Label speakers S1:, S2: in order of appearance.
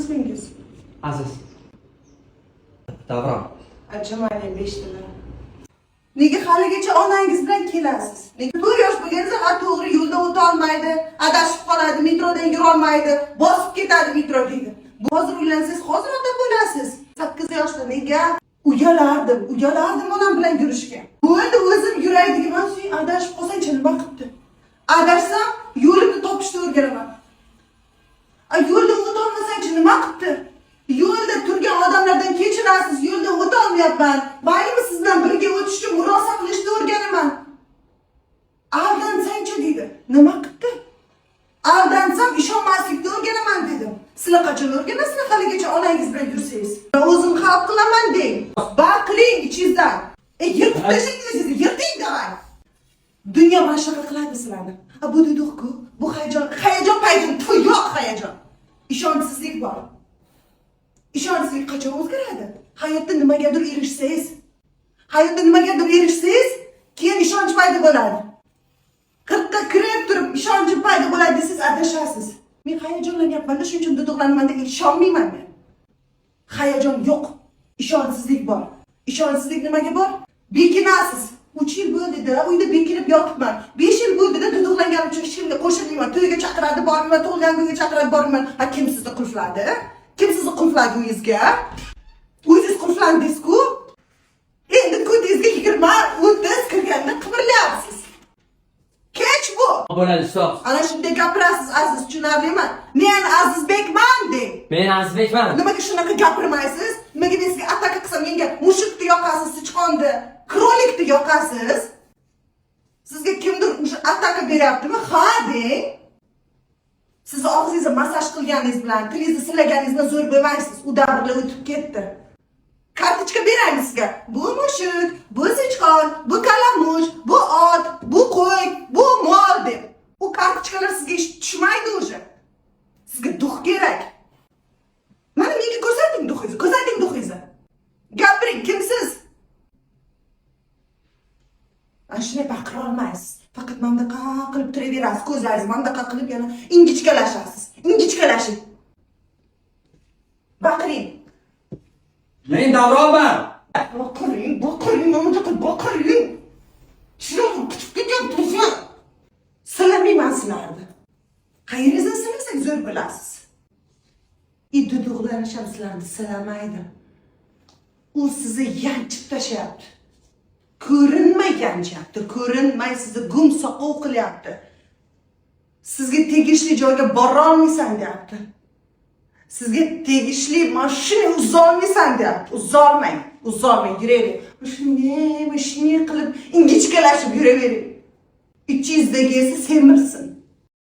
S1: Ismingiz?
S2: Aziz. Davron.
S1: Отжимание beshtalar. Nega haligacha onangiz bilan kelasiz? Nega 4 yosh bo'lganingizda, ha, to'g'ri yo'lda o'ta olmaydi, adashib qoladi, metrodan yurolmaydi, bosib ketadi metro deydi. Hozir uylansangiz, hozir ota bo'lasiz. 8 yoshda nega? Uyalardim, uyalardim onam bilan yurishga. Bo'ldi, o'zim yuray degan, sen adashib qolsang-chi, nima qilibdi? Adashsam, yo'limni topishni o'rganaman. A yo'lda o'ta olmasang-chi, nima qilibdi? Yo'lda turgan odamlardan kechirasiz, yo'lda o'ta olmayapman. Maylimi, siz bilan birga o'tish uchun murosa qilishni o'rganaman. Aldansang-chi deydi. Nima qilibdi? Aldansam, ishonmaslikni o'rganaman dedim. Sizlar qachon o'rganasizlar haligacha onangiz bilan yursangiz? O'zim hal qilaman deng. Baqiring ichingizdan. E, yirtib tashlang o'zingizni, yirting давай. Dunyo mana shunaqa qiladi sizlarni. A bu duduq-ku, bu hayajon, hayajon paydo, yo'q hayajon. Ishonchsizlik bor. Ishonchsizlik qachon o'zgaradi? Hayotda nimagadir erishsangiz, hayotda nimagadir erishsangiz, keyin ishonch paydo bo'ladi. 40 ga kirib turib ishonchim paydo bo'ladi desangiz, adashasiz. Men hayajonlanyapman-da, shuning uchun duduqlanaman deb ishonmayman men. Hayajon yo'q. Ishonchsizlik bor. Ishonchsizlik nimaga bor? Bekinasiz. 3 yil bo'ldi-da, uyda bekinib yotibman. 5 yil bo'ldi-da, duduqlanganim uchun hech kimga qo'shilmayman. To'yga chaqiradi, bormayman, tug'ilgan kunga chaqiradi, bormayman. Ha, kim sizni qulfladi? Kim sizni qulfladi uyingizga? O'zingiz qulflandingiz-ku. Endi ko'tingizga 20, 30 kirganda qimirlayapsiz. Kech bu.
S2: Bo'ladi, стоп.
S1: Ana shunday gapirasiz, Aziz, tushunarlimi? Men Azizbekman deng.
S2: Men Azizbekman.
S1: Nimaga shunaqa gapirmaysiz? Nimaga men sizga ataka qilsam, menga mushukni yoqasiz, sichqonni, кролик ni yoqasiz? Sizga kimdir o'sha ataka beryaptimi? Ha deng. Sizni og'zingizni massaj qilganingiz bilan, tilingizni silaganingiz bilan zo'r bo'lmaysiz. U davrlar o'tib ketdi. Kartochka beraymi sizga? Bu mushuk, bu sichqon, bu kalamush, bu ot, bu qo'y, bu mol deb. U kartochkalar sizga ish tushmaydi уже. Sizga дух kerak. Mana menga ko'rsating дух ingizni, ko'rsating дух ingizni. Gapiring, kimsiz? Ana shunday baqira olmaysiz. Faqat mana bunaqa qilib turaverasiz, ko'zlaringizni mana bunaqa qilib yana ingichkalashasiz. Ingichkalashing. Baqiring.
S2: Men Davronman.
S1: Baqiring, baqiring, mana bunaqa baqiring. Chiroyim kuchib ketyapti o'zi. Silamayman sizlarni. Qayeringizdan silasak zo'r bilasiz. И duduqlanish ham sizlarni silamaydi. U sizni yanchib tashlayapti. Ko'rinmay yanchyapti, ko'rinmay sizni gum soqov qilyapti. Sizga tegishli joyga borolmaysan deyapti. Sizga tegishli mashina uzolmaysan deyapti. Uzolmang, uzolmang, yuravering. Shunday, shunday qilib ingichkalashib yuravering. Ichingizdagisi semirsin.